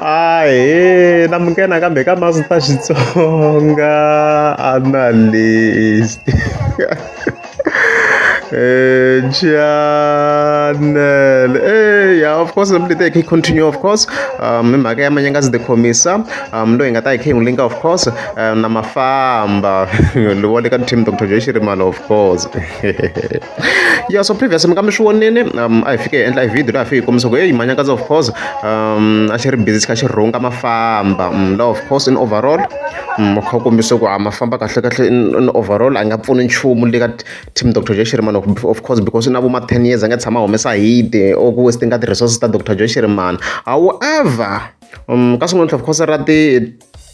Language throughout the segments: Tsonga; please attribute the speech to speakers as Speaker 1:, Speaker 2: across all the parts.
Speaker 1: Ahee namukela nakambe ka Master Xitsonga analyst channel yeah of course leti hi continue of course hi mhaka ya Manyangazi the Khomisa loyi hi nga ta hi kha hi n'wi linka of course na Mafamba wa le ka team Dr Joe Shirimani of course. Yeah, so previous mi ka mi swi vonini a hi fike hi endla video laha hi fike hi kombisa ku hey Manyangazi of course a xi ri busy xi kha xi rhunga Mafamba la of course in overall kha kombisa ku a Mafamba kahle kahle in overall a nga pfuni nchumu le ka team Dr Joe Shirimani of course because na vo ma 10 years a nga tshama humesa hit or ku wasting ka ti-resources ta Dr Joe Shirimani. However, ka swin'wana of course ra ti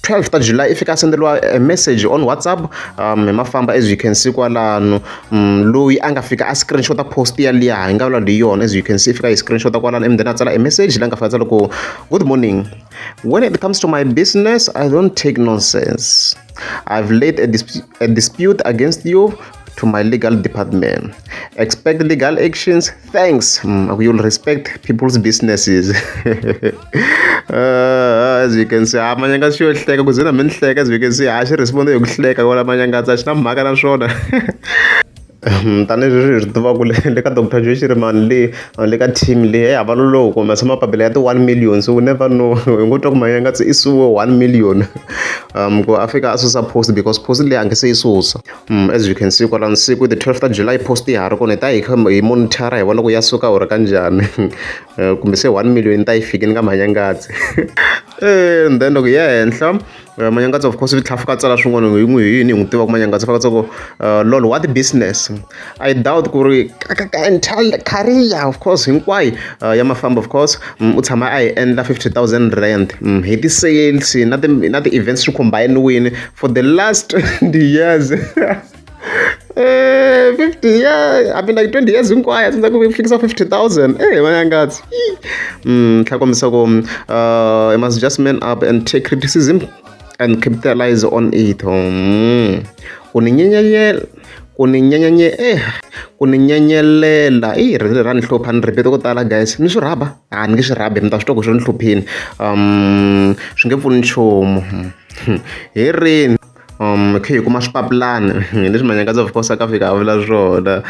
Speaker 1: 12 ta July i fika a senderiwa a message on WhatsApp hi Mafamba as you can see kwalano loyi a nga fika a screenshot post ya liya hi nga vula hi yona as you can see fika hi screenshot kwalano and then a tsala a message la nga fika a tsala ku good morning, when it comes to my business I don't take nonsense. I've laid a dispute against you to my legal department. Expect legal actions. Thanks. You'll respect people's businesses. As you can see, Manyangazi xi yo hleka ku ze na mi ni hleka as you can see, a xi respond hi ku hleka kwala Manyangazi a xi na mhaka na swona. Tanihi leswi hi swi tivaka le ka Dr Joe Shirimani le le ka team leyi hava loko humesa mapapila ya ti-1 million, so we never know, hi ngo twa ku Manyangazi i suwe 1 million ku a fika a susa post because post leyi a nge se yi susa. As you can see kwalano siku the 12 ta July post ya ha ri kona, hi ta hi kha hi monitor hi vona ku ya suka or kanjhani kumbe se 1 million ta yi fikini ka Manyangazi. And then loko hi ya henhla Manyangazi of course tlhela fika a tsala swin'wana hi n'wi hi yini hi n'wi tivaka Manyangazi fika a tsala ku lol what business. I doubt ku ri ka entire career of course hinkwayo ya Mafamba of course u tshama a hi endla 50,000 rand hi ti-sales na ti na ti-events swi combine-wini for the last 20 years. 50 years, I mean like 20 years hinkwayo a tsandzeka ku fikisa 50,000. Manyangazi tlhela kombisa ku I must just man up and take criticism and capitalize on it. Ku ni nyenyanyela ku ni nyenyanye ku ni nyenyelela i ri ra ni hlupha ni repeat ko tala guys ni swi rhaba a ni nge swi rhabi mi ta swi twa ku swi ni hluphini swi nge pfuni nchumu hi rini khe hi kuma swipapulani leswi Manyangazi of course a ka fika a vula swona.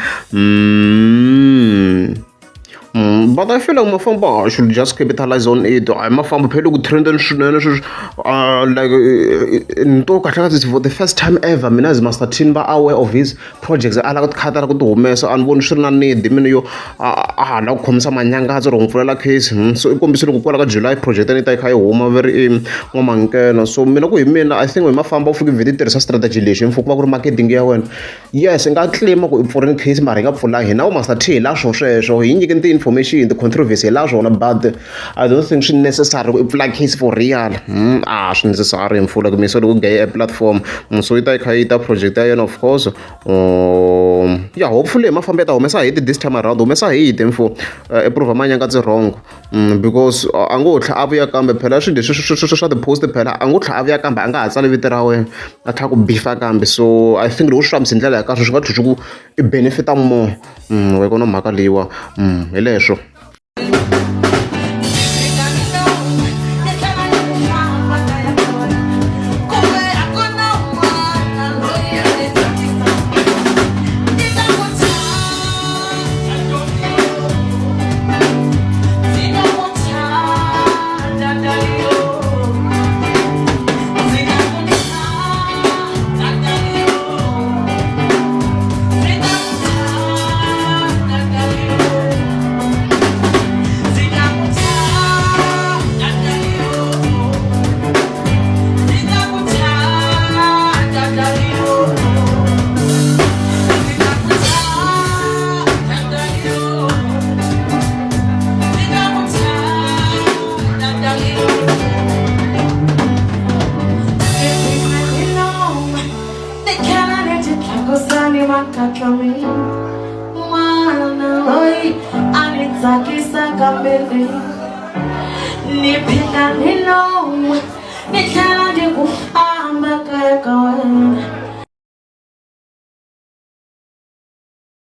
Speaker 1: But I feel like Mafamba should just capitalize on it. Mafamba phela ku trendeni swinene sweswi like ni to kahle kahle for the first time ever mina as Master Tin va aware of his projects a lava ku kha ta ku ti humesa a ni voni swi ri na need mina yo a ha lava ku khomisa Manyangazi or n'wi pfulela case. So i kombisile ku kwala ka July project ya ni ta yi kha yi huma very n'wamankena so mina ku hi mina I think hi Mafamba u fike vheti tirhisa strategy lexi mfumo ku va ku ri marketing ya wena. Yes, i nga claim ku i pfurini case mara hi nga pfulangi hina vo Master T hi la swo sweswo hi nyikeni ti-information ti-controversy hi la swona but I don't think swi necessary ku i pfula case for real. A swi necessary mpfula ku misa loko gaye platform so yi ta yi kha yi ta project ya yena of course. Yeah, hopefully hi Mafamba ya ta humesa hit this time around, humesa hit mfo i prove Manyangazi wrong because a ngo tlha a vuya kambe phela swilo leswi swa ti-post phela a ngo tlha a vuya kambe a nga ha tsali vito ra wena a tlhela ku bifa kambe so I think loko swi fambisa hi ndlela ya kahle swi nga tlhela swi ku i benefit-a more wa yi vona mhaka leyiwa hi leswo.
Speaker 2: Ni phila ni lomu ni tlhela ni ku famba kaya ka wena.